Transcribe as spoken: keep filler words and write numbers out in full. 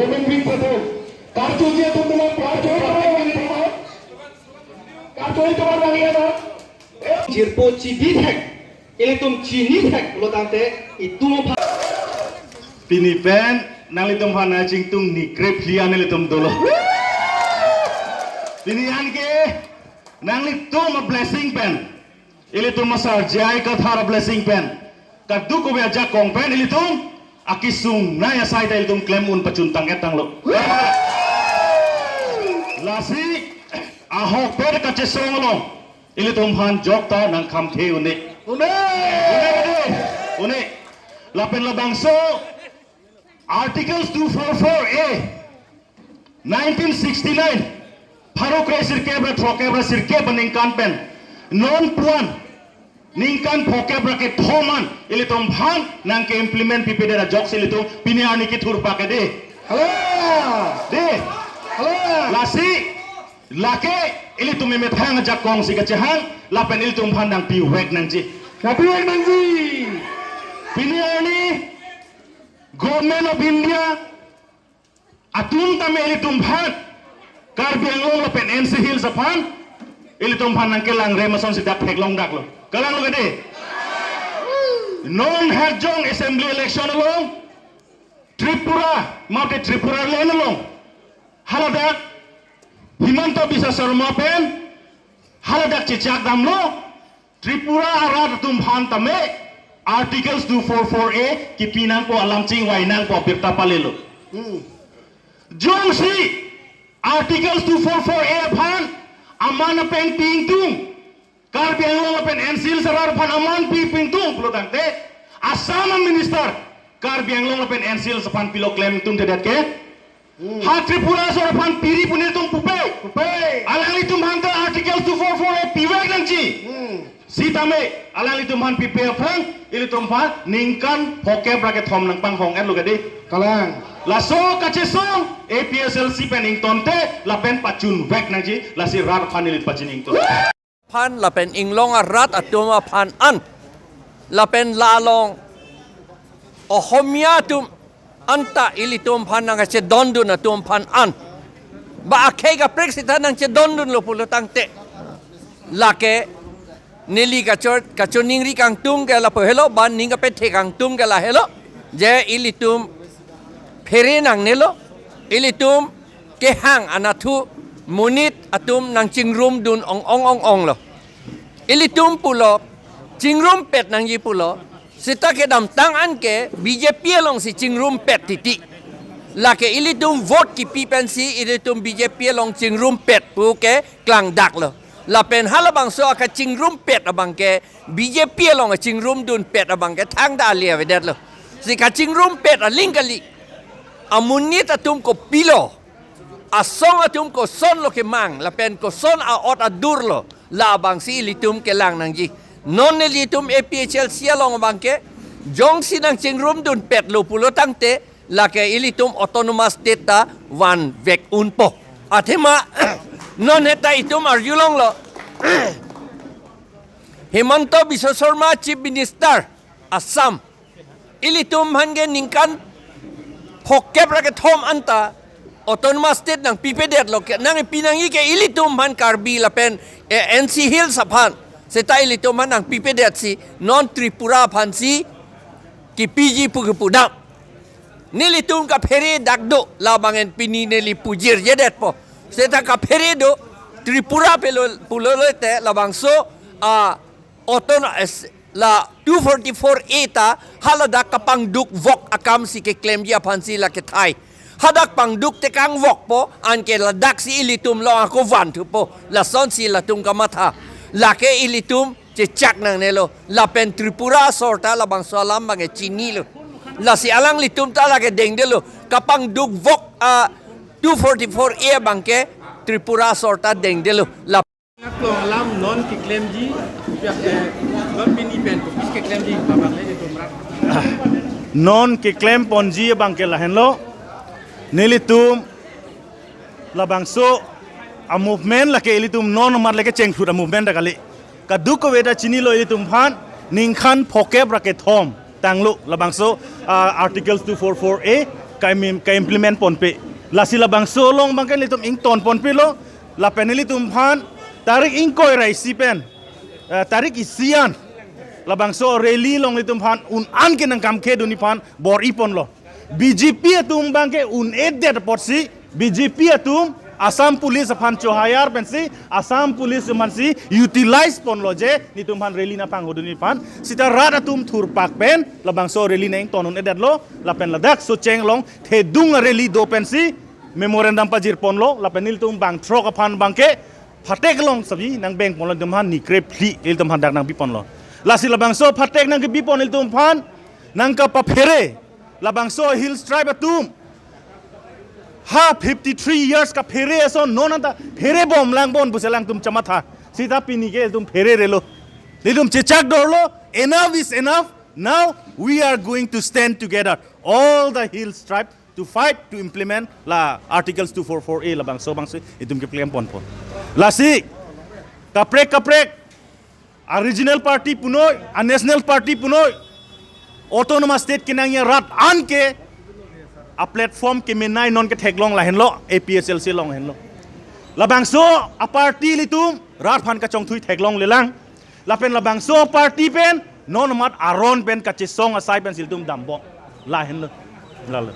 Pemimpin satu. Kartu dia tu bilang kartu itu orang yang terima. Kartu itu orang yang ada. Jirpo chibithek, ilitum chinithek lo tangte itum aphan. Pini pen nanglitum aphan nangchingtung ni krep lian ilitum dolo. Pini anke nanglitum a blessing pen, ilitum asar J I Kathar a blessing pen, kadokave ajakong pen ilitum akesung nai asai ta ilitum klem un pachun tang-et tanglo. Lasi ahokpet kachesong along ilitum aphan jok ta nangkhamthe un-e. Un-e. Un-e, un-e. Lapen labangso Articles two four four A, nineteen sixty-nine, pharo kre sirkep ra throkkep ra sirkep aningkan pen non pu-an ningkan phokep ra kethom an ilitum aphan nangke-implement pipedet ajoksi ilitum pini arni kethur pak-e dei. Hala! Dei. Hala! Lasi lake ilitum emethang ajakong si kachehang lapen ilitum aphan nangpivek nangji. Nangpivek nangji. Pini arni Government of India atum tame ilitum aphan Karbi Anglong lapen N C Hills aphan ilitum aphan nangkelang rem ason si dak theklong daklo. Kalang lo kade. Non hajong assembly election along Tripura, mate Tripura land along haladak Himanta Biswa Sarma pen haladak chechak damlo, Tripura arat atum aphan tame Articles two four four A kipi nangpo alam chingvai nangpo abirta palelo. Hmm. Jongsi Articles two four four A aphan aman apeng pi ingtung, Karbi Anglong lapen N C Hills arat aphan aman pi pi ingtung pulo tangte, Assam a minister Karbi Anglong lapen N C Hills aphan pilo klem ingtungtedet ke? Hmm. Ha Tripura asor aphan piri pu nelitum pupe. Pupe. Alanglitum aphan ta Article two four four A pivek nangji. Hmm. Sitame alanglitum aphan pipe aphrang ilitum aphan ningkan phokep ra kethom nangpanghong-etlo kade. Kalang. Laso kachesong A P H L C pen ingtonte lapen pachunvek nangji, lasi rat aphan neli pachini ington. Aphan lapen inglong arat atum aphan an, lapen la along Ohomia atum anta ilitum aphan nangkachedondun atum aphan an, ba akhei kaprek sita nangchedondunlo pulo tangte, lake neli kachor kachoningri kangtung ke lapu helo, ba ning kapethe kangtung ke lahelo, je ilitum phere nangnelo, ilitum kehang anatthu monit atum nangchingrumdun ong ong ong onglo. Ilitum pulo, chingrumpet nangji pulo, sita kedamtang an ke B J P alongsi chingrumpet titi. Lake ilitum vote kipi pensi ilitum B J P along chingrumpet pu ke klangdaklo. Lapen halabangso akachingrumpet abang ke B J P along achingrumdunpet abang ke thangta ali avedetlo. Si kachingrumpet aling kali. Amonit atum kopilo, asong atum kosonlo kemang, lapen koson a-ot adurlo, labangsi ilitum kelang nangji. Non nelitum A P H L C along abang ke, jongsi nangchingrumdunpetlo pulo tangte, lake ilitum autonomous state ta vanvek unpo. Athema, non heta itum arjulonglo. Himanta Biswa Sarma Chief Minister Assam, ilitum aphan ke ningkan phokep ra kethom anta autonomous state nangpipedetlo ke, nangpi nangji ke ilitum aphan Karbi lapen, eh, N C Hills aphan. Seta ilitum aphan nangpipedetsi non Tripura aphansi kipiji pu kepudam. Nelitum kaphere dak do, labang en pini neli pujirjedetpo. Seta kaphere do, Tripura pelo pulo lote labangso, ah, oton es- la two forty-four A ta haladak kapangdukvok akamsi keklemji aphansi la kethai. Hadak pangduk tekangvokpo, anke ladaksi ilitum along ako vanthupo, lasonsi latum kamatha. Lake ilitum chechak nangnelo, lapen Tripura asor ta labangso alam abang ke chinilo. Lasi alanglitum ta lake dengdelo, kapangdukvok a two forty-four A abang ke Tripura asor ta dengdelo. La Nangklong alam non keklemji, piak, eh, non pini pen kopis keklemji, babang le itum rat. Non keklem ponji abang ke lahenlo, nelitum labangso a-movement lake ilitum non amat lake chengphut a-movement ta kali. Kadokave ta chinilo ilitum aphan, ningkan phokep ra kethom tanglo labangso, ah, Articles two four four A. ka-im-, ka-implement ponpe. Lasi labangso along abangke nelitum ington ponpelo, lapen nelitum aphan tarik ingkoi ra isi pen, eh, tarik isi an labangso rally along nelitum aphan un-an ke nangkam khedunji aphan bor-i ponlo. B J P atum abangke un-edet apotsi, B J P atum Assam Police aphan chohayar pensi, Assam Police atum aphansi utilize ponlo je nelitum aphan rally nangpanghodunji aphan. Sita rat atum thurpak pen labangso rally nangton un-edetlo, lapen ladak Socheng along thedung rally do pensi memorandum pajir ponlo, lapen nelitum bang throk aphan abangke phatek along sabi nangbeng ponlo, nelitum aphan ni krephli nelitum aphan dak nangpi ponlo. Lasi labangso phatek nangkepi pon nelitum aphan nangkapaphere, labangso Hills Tribe atum ha fifty-three years kaphere ason non anta pherebom lang bon pusi alangtum chamatha. Sita pini ke ilitum phererelo. Nelitum chechak dorlo, enough is enough. Now we are going to stand together, all the Hills Tribe, to fight to implement la Articles two four four A labangso abangsi itum keklem ponpo. Lasi kaprek kaprek a regional party punoi, a national party punoi, autonomous state kenangji arat an ke a platform kemenei non ketheklong lahenlo, A P H L C along henlo. Labangso a party ilitum rat aphan kachongthui theklonglelang. Lapen labangso party pen non amat aron pen kachesong asai pensi ilitum dambom lahenlo. Lalo.